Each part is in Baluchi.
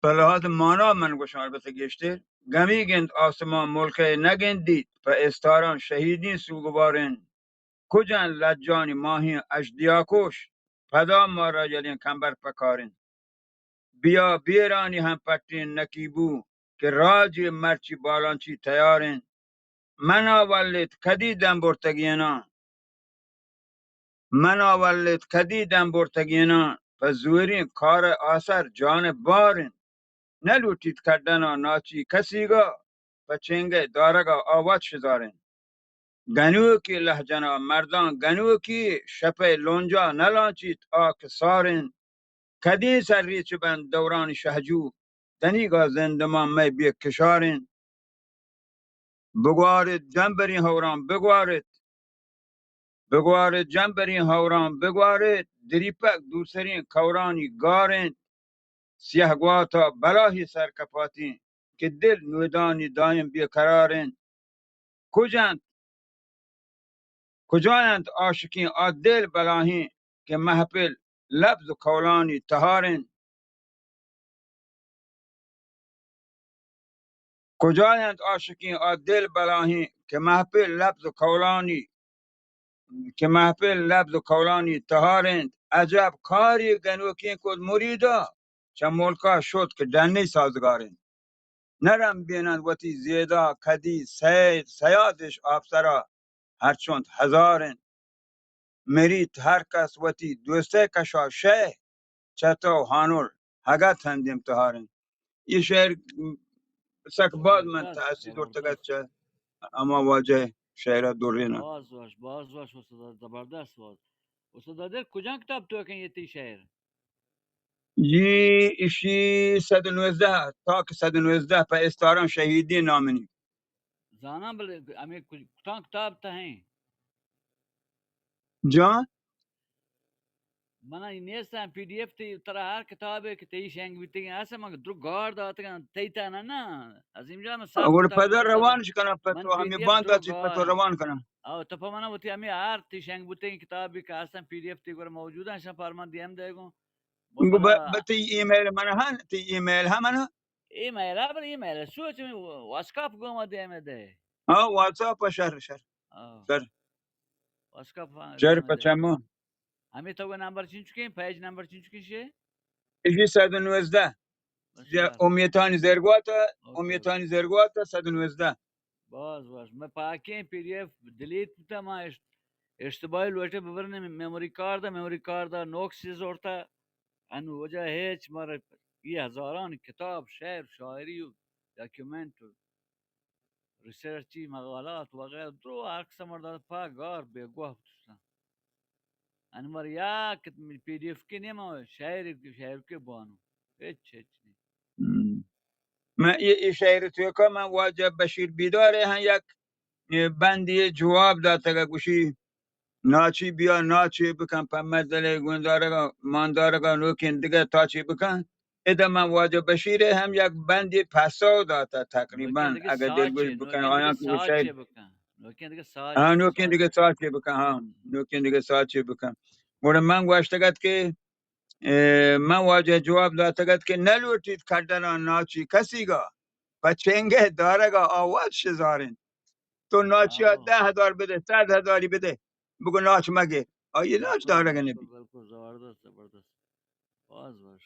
پہ لحاظ مانا من گوشاں البتہ گیشتر گمیگ انت آسمان ملکئے نگندیت، پہ استاران شہیدیں سوگوار انت۔ کج انت لجانی ماہیں اژدیاکوش، پدا مارا یلیں کمبر پکار انت۔ بیا بیرانی ہم پٹیں نکیبو کہ راجے مرچی بالانچی تیار انت۔ منا ولت کدی دم برتگیناں، منا ولت کدی دم برتگیناں، پہ زوریں کار آسر جان بار انت۔ نہ لوٹیت کڈنا ناچی کسیگا، پہ چنگئے دارگا آ وت شزار انت۔ گنوکی لہجنا مرداں گنوکی، شپئے لونجا نہ لانچیت آ کہ سار انت۔ کدی سر ریچ بنت دورانی شہجو، دنیگا زندمان مئے بے کشار انت۔ بگوارت جمبریں ہوران بگوارت، بگوارت جمبریں ہوران بگوارت، دریپک دوسریں کورانی گار انت۔ سیاہ گواتا بلاہی سرکپاتیں کہ دل نودانی دائم بے قرار انت۔ کج انت، کجا انت عاشقیں آ دل بلاہیں کہ محفل لبز و قولانی تہار انت؟ کجا انت عاشقیں آ دل بلاہیں کہ محفل لبز و قولانی، کہ محفل لبز و قولانی تہار انت؟ عجب کاری گنوکیں کت مریدا، چہ ملکا شت کہ ڈنی سازگار انت۔ نرم بینن وتی زیدا کدی سید سیادش آپسرا ہرچنت ہزار انت۔ مریت ہر کس وتی دوستئے کشا شہ، چہ تو ہانل ہگت ہندیم تہار انت۔ اے شعر سک باز من زبردست، تاثیر زبردست۔ زرتگت چہ ہما واجہ شعرا دریناں۔ باز وش، باز وش استاد، زبردست باز۔ استاد دادر کجا کتاب توکیں یہ تی شعر؟ جی، اشی صد و نوزدہ، تاک صد و نوزدہ پہ استاران شہیدی نامنی۔ زاناں بلے ہمیں کج-، کتاں کتاب تہیں؟ جان؟ منا ای نیستاں پی ڈی ایف تی ترا ہر کتابے کہ تئی شنگ بیتگیں ہست من درو گار داتگاں تئی تا نہ نہ عظیم جان من سب گڑ کتاب پدا روان شکناں پہ من تو پی ہمیں ڈی ایف باندا درو چی پہ تو گار روان کناں۔ او تو پہ منا وتی ہمیں ہر تی شنگ بوتگیں کتاب بھی کہ ہستن پی ڈی ایف تی گڑا موجود ہیں شن پارمان دیم دے گوں۔ گو ب-، بتئی ای میل من ہن، تی ای میل ہم ہن۔ ای میل ہا بل ای میل سوچ واسکاپ گوما دیم دے۔ ہاں، واتساپ پر شر، شر۔ ہاں۔ شر۔ واسکاپ شر پر چمو۔ ہمیں تو نمبر چین چکے، پیج نمبر چین چکے شے؟ اشی صد و نوزدہ۔ امیتانی زرگوات، امیتانی زرگوات صد و نوزدہ۔ باز باز۔ میں پاکیں پی ڈی ایف ڈیلیٹ بوتا، ما اش-، اشتباہی لوٹے ببرنے میموری کارڈ، میموری کارڈ نوکس زورتا۔ انو وجہ ہچ مارا یہ ہزاران کتاب، شعر، شاعری و ڈاکیومنٹ و ریسرچی مقالات وغیرہ درو ہر قسم مردم پا گار بے گوہ بتوشتن۔ انور یا کہ پی ڈی ایف کے نیما شعر، شعر کے بانو۔ ہچ، ہچ نہیں۔ ہم۔ من یہ، یہ شعر تو کہ من واجہ بشیر بیدار ہیں یک بندی جواب داتگ گوشی ناچی بیا ناچی بکن، پہ مزلے گوندارگا ماندارگا نوکیں دگہ تاچی بکن۔ ادا من واجہ بشیر ہم یک بندی پسو داتا تقریباً، اگر دلگوش بکن، آیاں کہ شعر۔ ہاں، نوکیں دگہ ساچی بکن، ہاں، نوکیں دگہ ساچی بکن۔ گڑا من گوشتگت کہ، اے، من واجہ جواب داتگت کہ نہ لوٹیت کڈنا ناچی کسیگا، پہ چنگہ دارگا آواز شزارین۔ تو ناچیا دہ ہزار بدے، صد ہزاری بدے، بگو ناچ مگے، آئی ناچ دارگ نبی۔ بالکل، بالکل، زبردست، زبردست۔ باز وش۔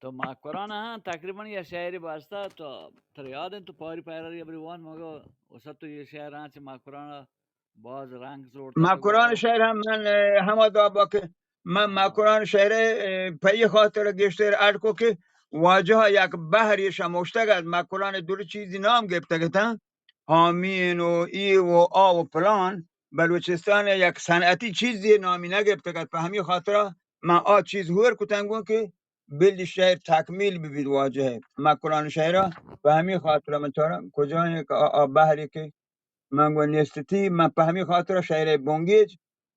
تو ماکران ہاں تقریباً یہ شعری باستا تو تر یاد ہیں تو پاری پیرا یہ بری وان مگو وسط تو یہ شعر ہاں چہ ماکران باز رنگ زورتا۔ ماکران شعر ہم من، اے، ہما دابا کہ من ماکران شعر، اے، پہ یہ خاطر گیشتر اڈ کو کہ واجہ یک بحر یہ شموشتگ ات، ماکران دور چیزی نام گپتگ اتاں۔ ہامین و ای و آ و پلان بلوچستان یک صنعتی چیزی نامی نگپتگ ات۔ پہ ہمی خاطرا من آ چیز ہور کتنگوں کہ بلی شعر تکمیل ببیت واجہ مکران شعرا۔ پہ ہمی خاطرا من چارا کجا کہ آ، آ بحری کہ من گو نیستتی، من پہ ہمی خاطرا شعر بنگیج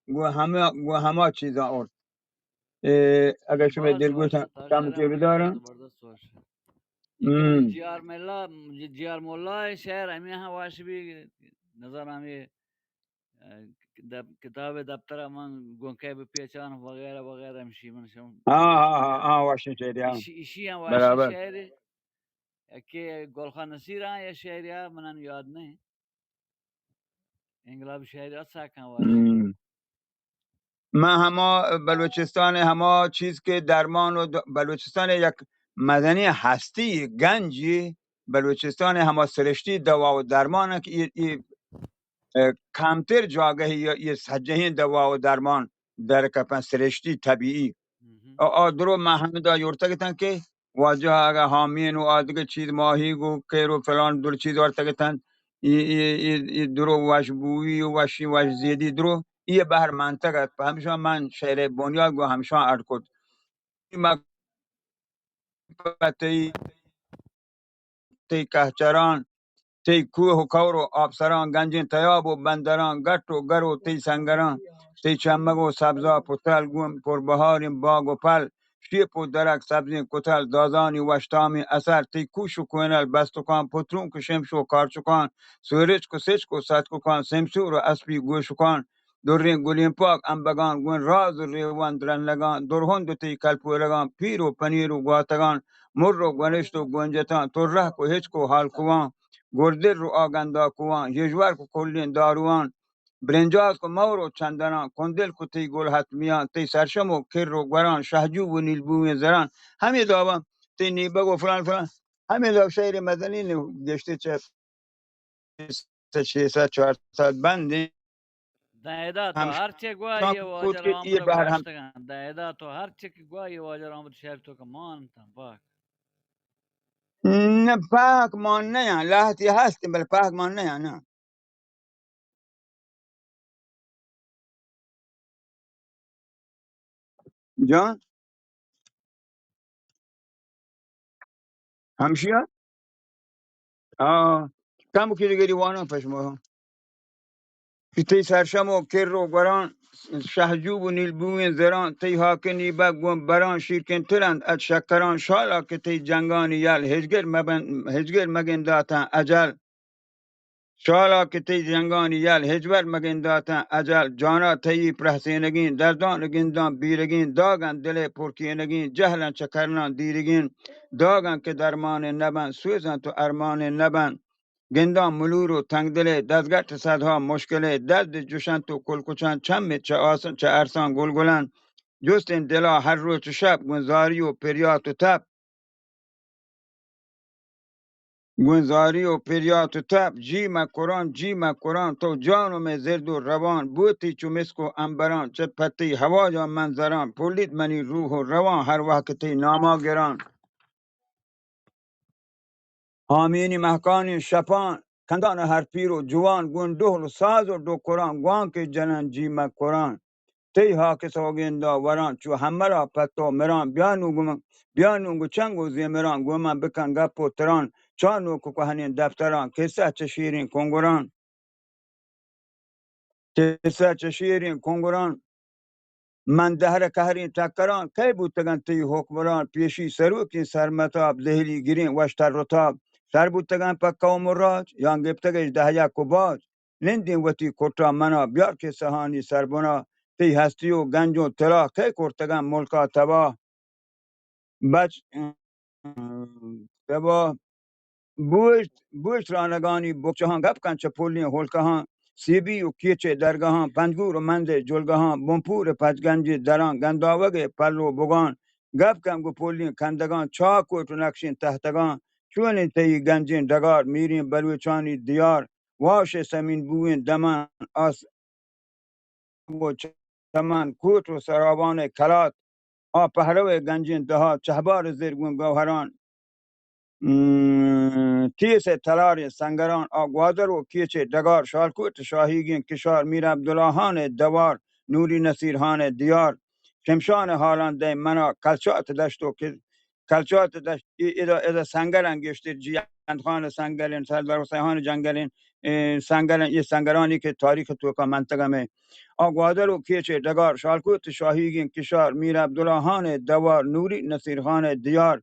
گو ہما، گو ہما چیزاں آورت۔ اے، اگر شما دلگوش کم کے بدارن۔ ہم۔ جی آر ملا، جی آر مولا شعر ہمیں ہاں واش بھی نظر ہمیں، اے، دپ-، کتاب دپتر من گونکے بپیچان وغیرہ وغیرہ ہمشی من شم ہاں، ہاں، ہاں، ہاں، وشیں شعرے، ہاں۔ ایشی، ایشی ہم وشیں برابر۔ شعرے۔ یکے گل خان نصیر ہاں یا شعرے ہاں، منن یاد نہیں۔ انقلاب شعرے ہاں ساکاں وش۔ ہم۔ من ہما بلوچستان ہما چیز کہ درمان و د-، بلوچستان یک مزنیں ہستی گنجی، بلوچستان ہما سرشتی دوا و درمان کہ ای، ای اه، کمتر جاگہی یا یہ سجہیں دوا و درمان در کپن سرشتی طبیعی۔ مہم۔ آ، آ درو من ہمدا یورتگ اتاں کہ واجہ اگہ ہامین و آدگہ چیز ماہیگ و کیر و فلان در چیز ورتگ اتن، ای، ای، ای، ای درو وش بوئی و وشی وش زیدی درو، یہ بہر منتگ ات۔ پہ ہمشان من شعر بنیاد گو ہمشان اڈ کت۔ ما پہ تئی تئی کہچران، تئی کوہ و کور و آپسران، گنجیں تیاب و بندران، گٹ و گر و تئی سنگران، تئی چمگ و سبزا پتل، گون پربہاریں باگ و پل، شیپ و درک سبزیں کتل، دازانی وشتامیں اثر، تئی کوش و کوئنل بستکان، پترونک و شمش و کارچکان، سورچک و سچک و ستککان، سمسور و اسپی گوشکان، دریں گلیں پاک امبگان، گون راز و ریوان درنگان، درہند و تئی کلپولگان، پیر و پنیر و گواتگان، مر و گونشت و گونجتان، ترہک و ہچک و ہالکوان، گردر و آگنداکوان، ہژورک و کلیں داروان، برنجاتک و مور و چندنان، کندلک و تئی گل حتمیان، تئی سرشم و کر و گوران، شہجوب و نیلبوئیں زران، ہمے دابان تئی نیبگ و فلان فلان، ہمے داب شعر مزنی گشتے چہ شش سد، چار سد بندیں۔ داں ادا تو ہم ہر چے گوا شام یہ واجہ کوت کے رام یہ تو بہر ہم گوشتگاں۔ داں ادا تو ہر چے کہ گوا یہ واجہ رام تو شہر تو کہ مان تاں پاک۔ نہ، پاک مان نہ یاں، لہتی ہست، بل پاک مان نہ یاں، نہ۔ جان؟ ہمشیا؟ آ، کم کی دگری وانا پشما۔ کہ تئی سرشم و کر و گوران، شہجوب و نیلبوئیں زران، تئی ہاکیں نیبگ گون بران، شیرکیں ترند ات شکران، شالا کہ تئی جنگانی یل ہچگر مبن-، ہچگر مگنداتاں اجل۔ شالا کہ تئی جنگانی یل ہچبر مگنداتاں اجل، جانا تئی پرہسینگیں، دردان گنداں بیرگیں، داگاں دل پرکینگیں، جہلاں چہ کرناں دیرگیں، داگاں کہ درمان نبن، سوزاں تو ارمان نبن۔ گنداں ملور و تنگدلے، دزگٹ صدہا مشکلے، درد جوشنت و کلکچاں، چمے چہ آسن، چہ ارساں گلگلن۔ جستیں دلا ہر روچ و شپ، گون زاری و پریات و تپ۔ گون زاری و پریات و تپ، جی مکران، جی مکران، تو جان و مئے زرد و روان، بوتی چو مسک و عنبران، چہ پہ تئی ہواجاں من زران، پلیت منی روح و روان، ہر وہد کہ تئی ناما گران۔ ہامینی مہکانی شپان، کندان ہر پیر و جوان، گون ڈہل و ساز و ڈکران، گوانکے جنان جی مکران۔ تئی ہاک سوگندا وران، چو ہملا پہ تو مران، بیا نوں گوں من، بیا نوں گوں چنگ و زیمران، گوں من بکن گپ و تران، چا نوک و کہنیں دفتران، کسہ چہ شیریں کنگران۔ کسہ چہ شیریں کنگران، من دہر قہریں ٹکران، کئے بوتگاں تئی حکمران، پیشی سروکیں سرمتاب، دہلی گریں وشتر رتاب، سر بوتگاں پہ قوم و راج، یان گپتگش دہ یک و باج، نندیں وتی کٹا منا، بیار کسہانی سربنا، تئی ہستی و گنج و طلا، کئے کرتگاں ملکا تباہ۔ بچ، تبا بوشت، بوشت رانگانی بکچہاں، گپ کن چہ پلیں ہلکہاں، سیبی و کیچے درگہاں، پنجگور و مندے جلگہاں، بنپور پچگنجی دراں، گنداوگے پل و بگان، گپ کن گوں پلیں کندگاں، چاکوٹ و نقشیں تہتگاں، چونیں تئی گنجیں ڈگار، میریں بلوچانی دیار، واش سمین بوئیں دمان، آس و چمن، کوٹ و سراوان کلات، آ پہرو گنجیں دہات، چہبار زرگون گوہران، م، تیس تلاریں سنگران، آ گوادر و کیچ ڈگار، شالکوٹ شاہیگیں کشار، میر عبداللہ ہان دوار، نوری نصیر ہان دیار، شمشان حالان دئے منا، کلچات دشت و ک-، کلچات دشت، ای-، ادا، ادا سنگران گیشتر جیان خان سنگرین، سردار حسین خان جنگلین، اے، سنگران، یہ سنگرانی کہ تاریخ توکا منطقہ میں۔ آ گوادر و کیچ ڈگار، شالکوت شاہیگیں کشار، میر عبداللہ ہان دوار، نوری نصیر خان دیار،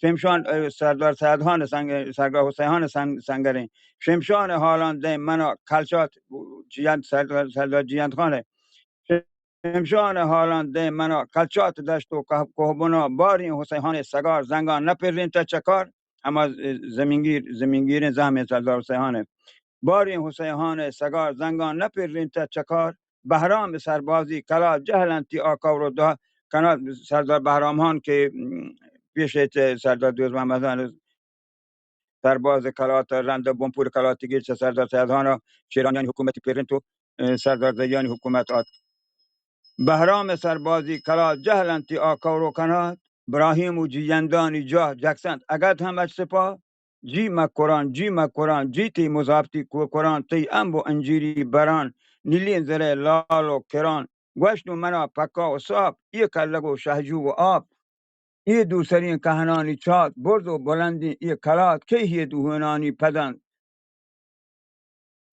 شمشان، اه، سردار سیدخان سنگ-، سردار حسین خان سنگ-، سنگریں. شمشان حالان دیں منا کلچات جیند سردار، سردار جیند خان. شمشان حالان دیں منا کلچات دشت و کوہ-، کوہبنا باریں حسین خان سگار زنگان نپرین چکار. اما زمینگیر، زمینگیریں زہمیں سردار حسین خان. باریں حسین خان سگار زنگان نپرین چکار. بہرام سربازی کلا جہلنتی آ کور و دہ کنا سردار بہرام خان کہ، م، پیش چہ سردار دوست محمد خان سرباز کلات رند بنپور کلاتی گیر چہ سردار سید خان شیرانیانی حکومتی پرنت و، اه، سردار زیانی حکومت آت. بہرام سربازی کلات جہلنتی آ کور و کنات. براہیم و جیندانی جاہ جکسنت اگت ہم اچ سپاہ. جی مکران، جی مکران، جی تی مزاپتی کوکران، تی امب و انجیری بران، نیلین زرے لال و کران، گوشت و منا پکا و ساپ، یہ کلگ و شہجو و آپ، یہ دوسرین کہنانی چات، برز و بلندین یہ کلات، کئی ہیت و ہونانی پدن،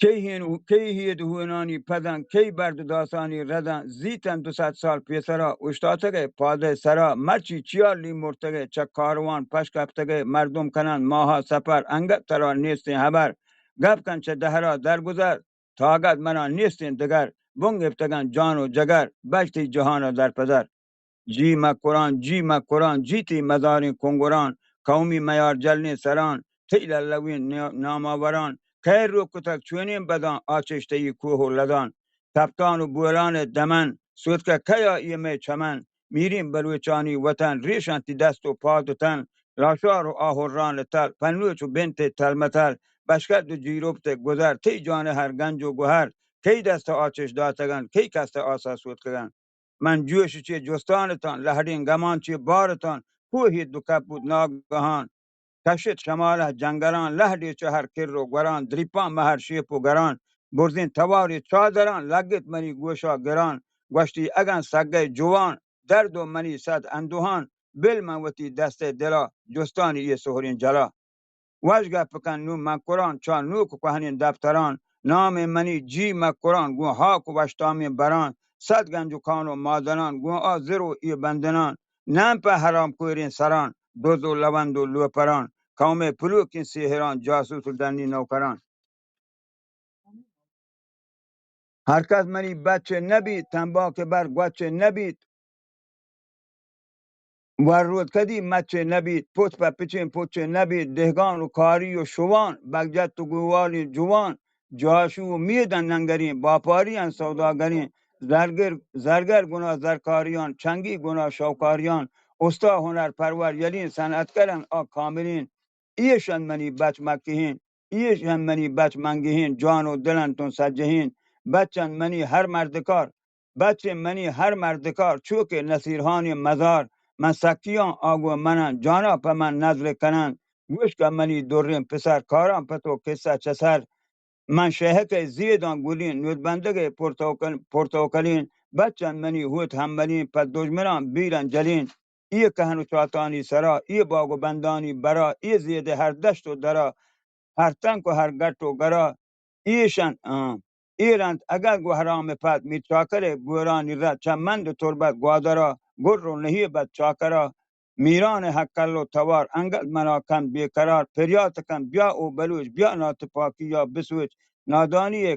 کئی ہین و-، کئی ہیت و ہونانی پدن، کئی برد و داسانی ردن، زیتن دو سد سال پیسرا، اشتاتگئے پادئے سرا، مرچی چیالی مرتگئے، چہ کاروان پش کپتگئے، مردم کنن ماہا سپر، انگت ترا نیستین ہبر، گپ کن چہ دہرا درگزر، تاگت منا نیستین دگر، بن گپتگن جان و جگر، بج تی جہانا در پدر. جی مکران، جی مکران، جی تی مزارین کنگران، قومی میار جلین سران، تی للوین نیا-، ناماوران، کئے روک کتگ چونین بدان، آ چشتئی کوہ و لدان، کپتان و بولان دمن، سوتکہ کیا ای مئے چمن، میرین بلوچانی وطن، ریشان تی دست و پاد و تن، لاشار و آہران تل، پنوچ و بنت تلمتل، بشکد و جیروپت گذر، تی جان ہر گنج و گوہر، کئی دست آچش داتگن، کئی کست آسا سوتکگن. من جوش چہ جستانتان، لہڑیں گمان چہ بارتان، کوہی دو کپ بوت ناگہان. کشت شمالہ جنگلان، لہڑے چہ ہر کر و گوران، دریپان مہر شیپ و گران، برزین تواری چادران، لگت منی گوشا گران، گوشتی اگن سگئے جوان، درد و منی صد اندوہان، بل من وتی دستئے دلا، جستانی یہ سہرین جلا. وش گپ کن نوں من کران، چا نوک کوہنین دپتران، نام منی جی مکران، گوں ہاک و وشتامین بران، صد گنج و کان و معدنان، گوں آ زر و اے بندنان، نام پہ حرام کورین سران، دز و لوند و لوپران، قوم پلوکین سیہران، جاسوس و ڈنی نوکران. ہر کس منی بچ نبیت، تمباک بر گوچ نبیت، ور رود کدی مچ نبیت، پوت پہ پچیں پچ نبیت، دہگان و کاری و شوان، بگجت و گوالیں جوان، جاشو و میدن ننگریں، باپاری ان سوداگریں، زرگر، زرگر گنا زرکاریان، چنگی گنا شوکاریان، استا ہنر پرور یلین، صنعتکرن آ کاملین، ایش انت منی بچ مکہیں، ایش انت منی بچ منگہیں، جان و دل انت تون سجہیں. بچ انت منی ہر مردکار، بچ انت منی ہر مردکار، چو کہ نصیرہانی مزار، من سکیاں آ گوں منن، جانا پہ من نذر کنن. گوش کہ منی دریں پسر، کاراں پہ تو قصہ چہ سر. من شہک ء زیداں گلین، نودبندگ ء پرتوکل-، پرتوکلین، بچ انت منی ہوت ہمبلین، پہ دژمناں بیرن جلین. اے کہن و چاتانی سرا، اے باگ و بندانی برا، اے زید ء ہر دشت و درا، ہر تنک و ہر گٹ و گرا، ایش انت، آں، ایر انت اگاں گوہرام پد، میر چاکر ء گورانی رد، چہ مند و تربت گوادرا، گر و نہیبت چاکرا، میران ہکل و توار، انگت منا کنت بے قرار، پریات کنت، بیا او بلوچ، بیا ناتپاکی یا بسوچ، نادانی ء